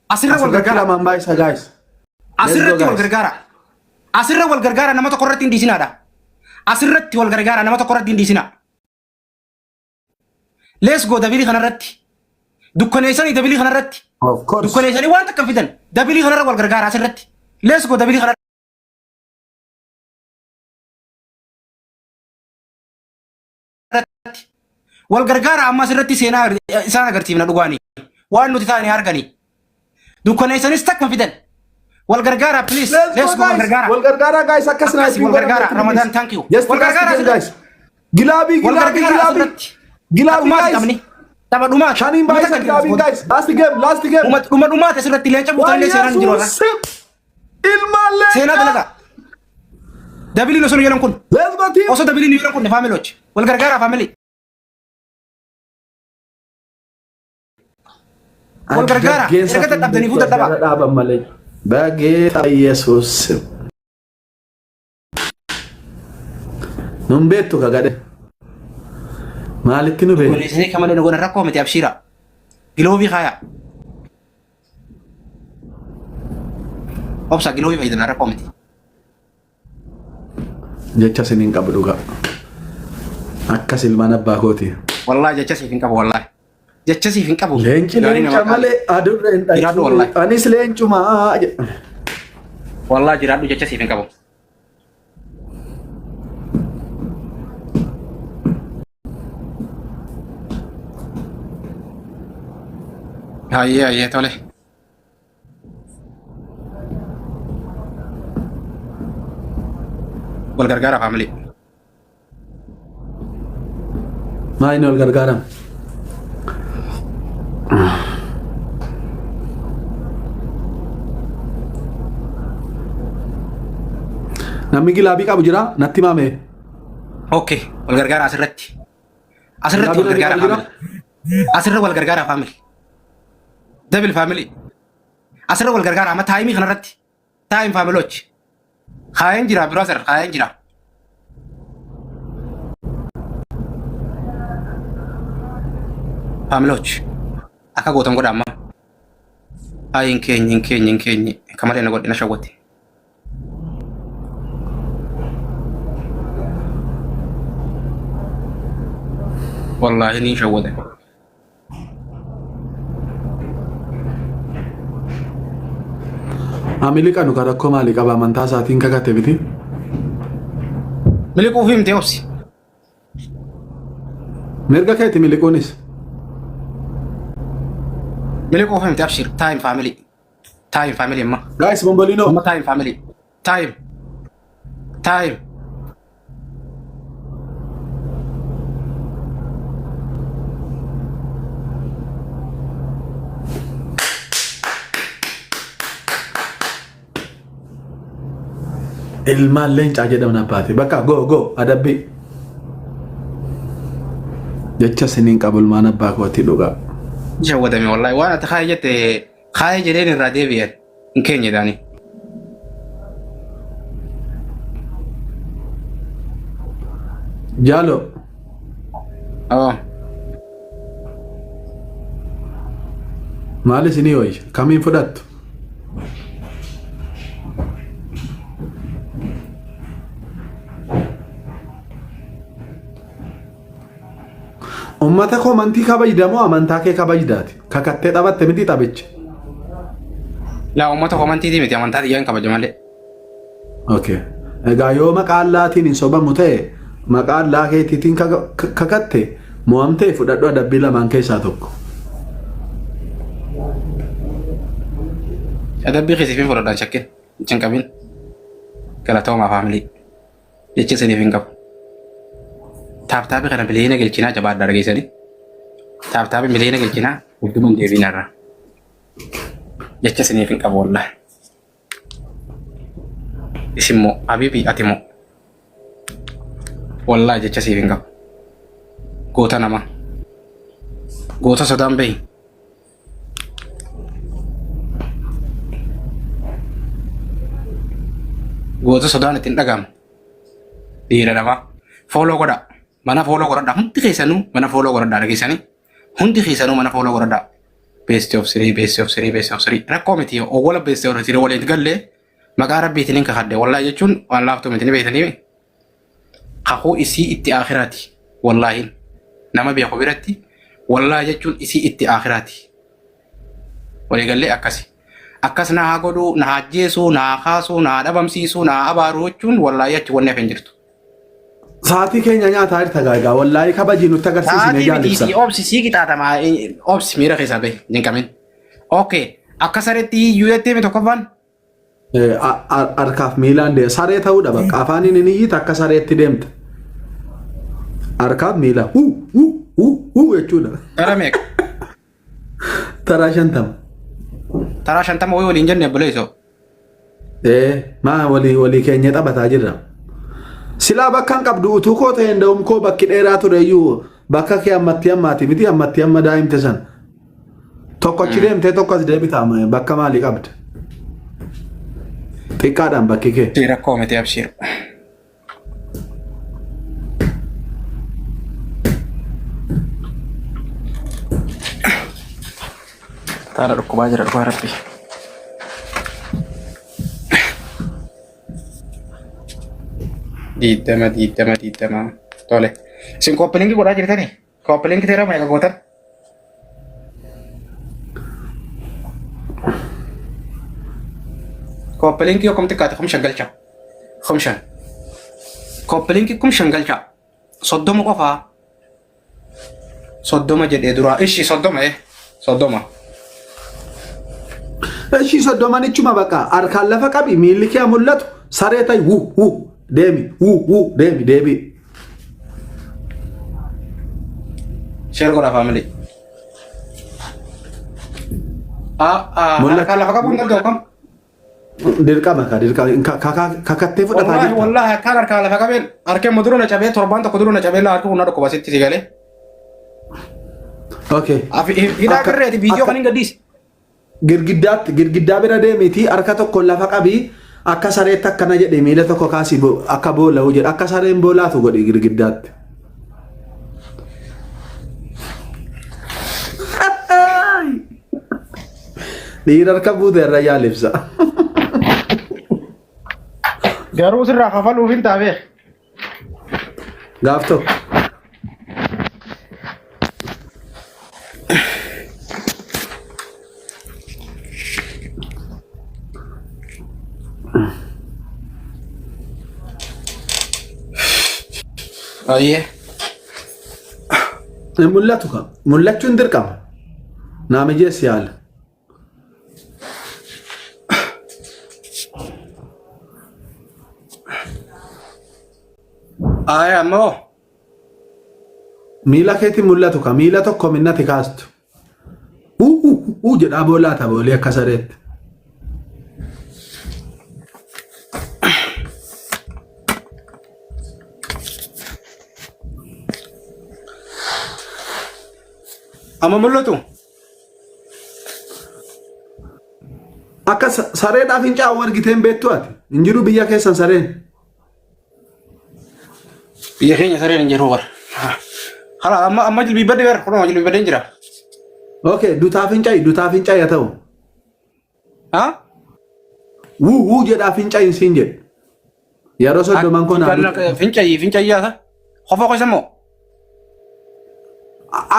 Asirra wal Asirratti gargaara. lamaan baay'isa guys. Let's go Asirratti wal guys. gargaara. Asirra wal gargaara nama tokko irratti hin dhiisinaadha. Asirratti wal gargaara nama tokko irratti hin dhiisinaa. Let's go dabilii kanarratti. Dukkaneessanii dabilii kanarratti. Of course. Dukkaneessanii waan takka hin fidan. Dabilii kanarra wal gargaara asirratti. Let's go dabilii kanarratti. Wal gargaara amma asirratti seenaa isaan agarsiifna dhugaanii. Waan nuti taane arganii. Dukkaneessanis takka hin fidan. Wal gargaara please. Let's Let's go go wal guys. gargaara. Wal gargaaraa guys akkas Akkasi sniping wal gargaara. Ramadan thank you. Just Wal last gargaara game asirratti. guys. Gilaabii Wal gilaabii gargaara gilaabii. asirratti. Gilaabii Tapha dhumaati guys. taphni. Tapha dhumaati. Shaniin Dhuma baay'isa takka gilaabii guys. Last game last game. Dhuma dhumaati asirratti leenca buutanillee seenaan hin jiru har'a. Ilmaan Seenaa leencaa. dalagaa. Dabiliin osoo nu jedhan kun. Let's go team. Osoo dabiliin nu jedhan kun faamilochi. Wal gargaaraa faamilii. Wal gargaara. Erga dadhabdanii fuuta dhabaa. Dhaaban malee. Bageeta Yesuus. Nun beektu ka gadhe. Maalitti nu beektu? Obboleessisee kamalee nu godhan rakkoo miti abshiira. Giloobii kaaya. Obsa giloobii fayyadamna rakkoo miti. Jecha isin hin qabu dhugaa. Akkas ilmaan abbaa kooti. Wallaahi jecha siif hin qabu wallaahi. Jecha siif hin qabu. Leenci Gaarii leenca nama malee adurre hin Jiraadhu dhalchu. wallaahi. Anis leencuma. jedha. Wallaahi jiraadhu jecha siif hin qabu. Hayyee hayyee tole. Wal gargaara faamilii. Maa inni wal gargaaram? Namni gilaabii qabu jira natti himame. Okay, wal gargaara asirratti. Asirratti wal Gilaabii gargaara namni qabu jira? faamilii. Asirra wal gargaara faamilii. Double faamilii. Asirra wal gargaara amma taayimii kanarratti. Taayim faamilochi. Kaayeen jira brother kaayeen jira. Faamilochi. Akka gootan godha amma. Ayi hin keenye hin keenye hin keenye. Akka malee na godhe na shawwate. Wallaahi ni shawwate. Amili qanu kan rakkoo maalii qaba amantaa isaatiin kakate miti. Miliquuf himte obsi. Mirga keeti miliquunis. Miliquuf himte abshir. Time family. Time family amma. Guys bombolino. Amma time family. Time. Time. Ilmaan leencaa jedhaman abbaati. Bakka go go adabbii. Jecha isiniin qabu ilmaan abbaa kootii dhugaa. Shawwadame wallahi waan ati kaayee jette kaayee jedheen irraa deebi'an hin keenye daanii. Jaalo Oh. maal isinii wayya kamiin fudhattu? Uummata koo amantii kabajda moo amantaa kee kabajdaati? Kakattee taphatte miti taphicha. Laa uummata koo amantiitii miti amantaa tiyyaan kabaja malee. Okay. Egaa yoo maqaa Allaatiin hin sobamu ta'e maqaa Allaa keetiitiin kakatte mo'amtee fudhadhu adabbii lamaan keessaa tokko. Adabbii keessiif hin fudhadhaan shakkin hin cinqabin. Galatoomaa faamilii. Jecha isiniif hin qabu. Taaptaabii kana miliyoona galchinaa jabaadhaa dhageessanii. Taaptaabii miliyoona galchinaa gudduma hin deebiin irraa. Jecha isiniif hin qabu wallaahi. Isin moo Habibi ati moo. Wallaahi jecha siif hin qabu. Goota namaa. Goota sodaan bahi. Goota sodaan ittiin dhaga'amu. Dhiira namaa. Fooloo godhaa. Mana fooloo godhadhaa. Hundi keessanuu mana fooloo godhadhaa dhageessanii. Hundi keessanuu mana fooloo godhadhaa. Best of three, best of three, best of three. Rakkoo miti owwala best of three waliin galle maqaa rabbiitiin hin kakadhe. Wallaahi jechuun waan laaftuu miti ni beektanii. Kakuu isii itti aakhiraati. Wallaahi nama beeku biratti wallaahi jechuun isii itti aakhiraati. Waliigallee akkasi. Akkas na haa godhuu, na haa ajjeesuu, na haa kaasuu, na haa dhabamsiisuu, na haa abaaruu jechuun wallaahi achi wanni hafe hin jirtu. Sa'aatii keenya nyaataa jirta gaa egaa wallaahi kabajii nutti agarsiisi mee Sa'aatii jaal miti ibsa. sii obsi sii qixaaxama obsi miira keessaa bahi hin qabin. Okay akka sareetti iyyuu jettee mi tokkoffaan? Harkaaf miilaan deema. Saree ta'uudha bakka afaaniin hin iyyita akka sareetti deemta. Harkaaf miila huu huu huu huu jechuudha. Tara meeqa? Taraa 50. Taraa 50 wayii waliin jenne obboleessoo. Ee maa walii walii keenya taphataa jirra. Silaa bakka hin qabdu utuu koo ta'e nda'um koo bakki dheeraa ture iyyuu bakka kee ammatti ammaati miti ammatti amma daa'imte sana. Tokko achi deemtee tokko as deebita bakka maalii qabda? Xiqqaadhaan bakki kee. Si rakkoo miti abshiir. Taara dhukkubaa jira dhugaa rabbi. 20 20 20 tole. Isin koppilinkii godhaa jirtanii? Koppilinkii teera meeqa gootan? Koppilinkii yoo kum xiqqaate 5,000 galcha. 5,000. Koppilinkii 5,000 galcha. 30 qofaa. 30 jedhee duraa. Ishi 30 30. Ishii soddoman ichuma bakka harkaan lafa qabi miilli kee mul'atu saree ta'i wuu wuu deemi wuu wuu deemi deebi. Share godhaa family. Mul'atu. Harkaan lafa qabuu hin danda'u kam? Dirqama ka dirqama kakattee fudhataa Wallaahi jirta. wallaahi akkaan harkaan lafa qabeen harkeen dura na cabee torbaan tokko dura na cabee laa harki kun na dhukkuba sitti si galee. Okay. Hidhaa birreeti viidiyoo kan hin gadhiise. Girgiddaatti girgiddaa bira deemiitii harka tokkoon lafa qabii akka sareetti akkana jedhee miila tokko kaasii akka boola'u jedha akka sareen boolaatu godhi girgiddaatti. Dhiira harka buute irra yaalibsa. Garuu sirraa kafaluuf hin taabee. Gaaf tokko. Ayyee. Hin mul'atu ka. Mul'achuun dirqama. Naa mijeessi haala. Ayi ammoo Miila keetiin mul'atu ka miila tokko minnati kaastu. Uu uu uu jedhaa boolaa tapha olii akka sareetti. Amma mul'atu. Akka sareedhaaf fincaa'u argitee hin beektu ati. Hin jiru biyya keessan sareen. Biyya keenya sareen hin jiru bara. Hala amma amma jilbiibbadde bara kunoo jilbiibbadde jira. Okay, dutaa fincaa'i dutaa fincaa'i haa ta'u. Ha? Wuu wuu jedhaa fincaa'i siin jedhe. Yeroo soddoman kun haa dutu. Fincaa'i fincaa'i haasa. Qofaa qoisa moo?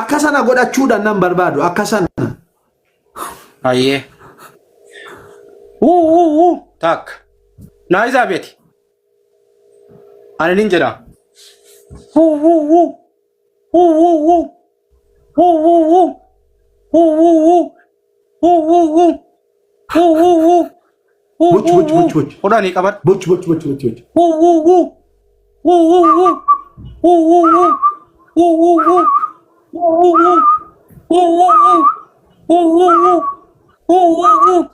Akka sana godhachuudhaan nan barbaadu akka sana. Ayyee. Wuu wuu wuu taak. Naa isaa beeti. Ani nin jedha. Wuu wuu wuu. Wuu wuu wuu. Wuu wuu wuu. Wuu wuu wuu. Wuu wuu wuu. Wuu wuu wuu. Wuu Buch wuu buch wuu. buch buch. Kudhanii qabadhu. Buch buch buch buch buch. Wuu wuu wuu. Wuu wuu wuu. Wuu wuu wuu. Wuu wuu wuu. Wuu wuu wuu. Wuu wuu wuu. Wuu wuu wuu. Wuu wuu wuu.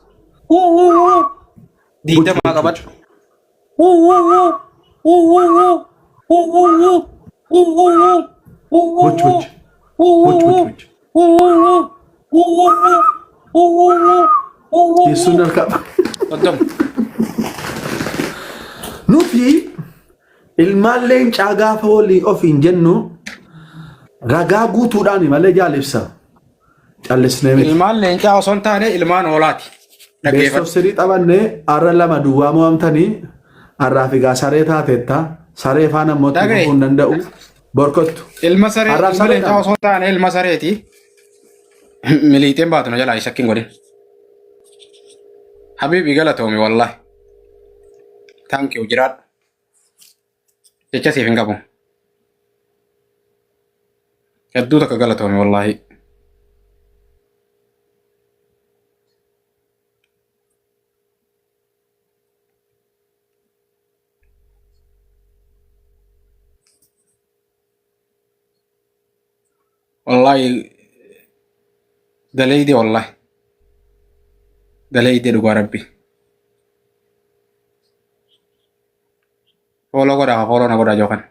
Wuu wuu wuu. Buch 20 buch buch. qabadhu. Wuu wuu wuu. Wuu wuu wuu. Wuu wuu wuu. Wuu wuu wuu. Wuu wuu Buch wuu. buch. Wuu Buch wuu buch wuu. buch. Wuu wuu wuu. Wuu wuu wuu. Wuu wuu wuu. Wuu wuu Teessuun wuu. harka. 30. Nuti ilmaan leencaa gaafa walii ofiin jennu ragaa guutuudhaan malee jaalibsa. Callisnee miti. Ilmaan leencaa osoo hin taane ilmaan hoolaati. Best of Dhaggeeffadhu. three taphannee har'a lama duwwaa mo'amtanii har'aaf egaa saree taateetta. Saree faana immoo itti Dhaga'i. fufuu hin danda'u. Borkottu. Ilma saree Har'aaf ilma leencaa sareedha. osoo hin taane ilma sareeti. Miliixeen baatu na jalaa shakkiin godhin. Habiibi galatoomi wallahi. Thank you jiraadhu. Jecha siif hin qabu. Hedduu takka galatoomi wallahi. Wallahi daleeyde wallahi. Daleeyde dhugaa rabbi. Follow godhaa follow na godhaa jookan.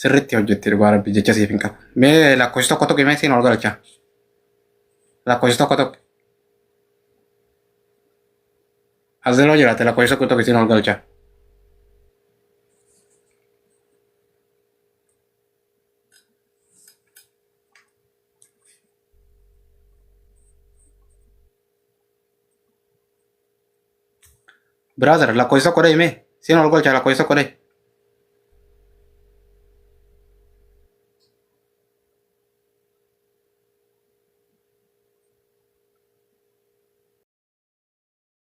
Sirriitti hojjette dhugaa rabbi jecha siif hin qabu. Mee lakkoofsi tokko tokko himee siin ol galcha. Lakkoofsi tokko tokko. As yeroo jiraate lakkoofsi tokko tokko siin ol galcha. Brother lakkoofsi tokko dhahime siin ol galcha lakkoofsi tokko dhahi.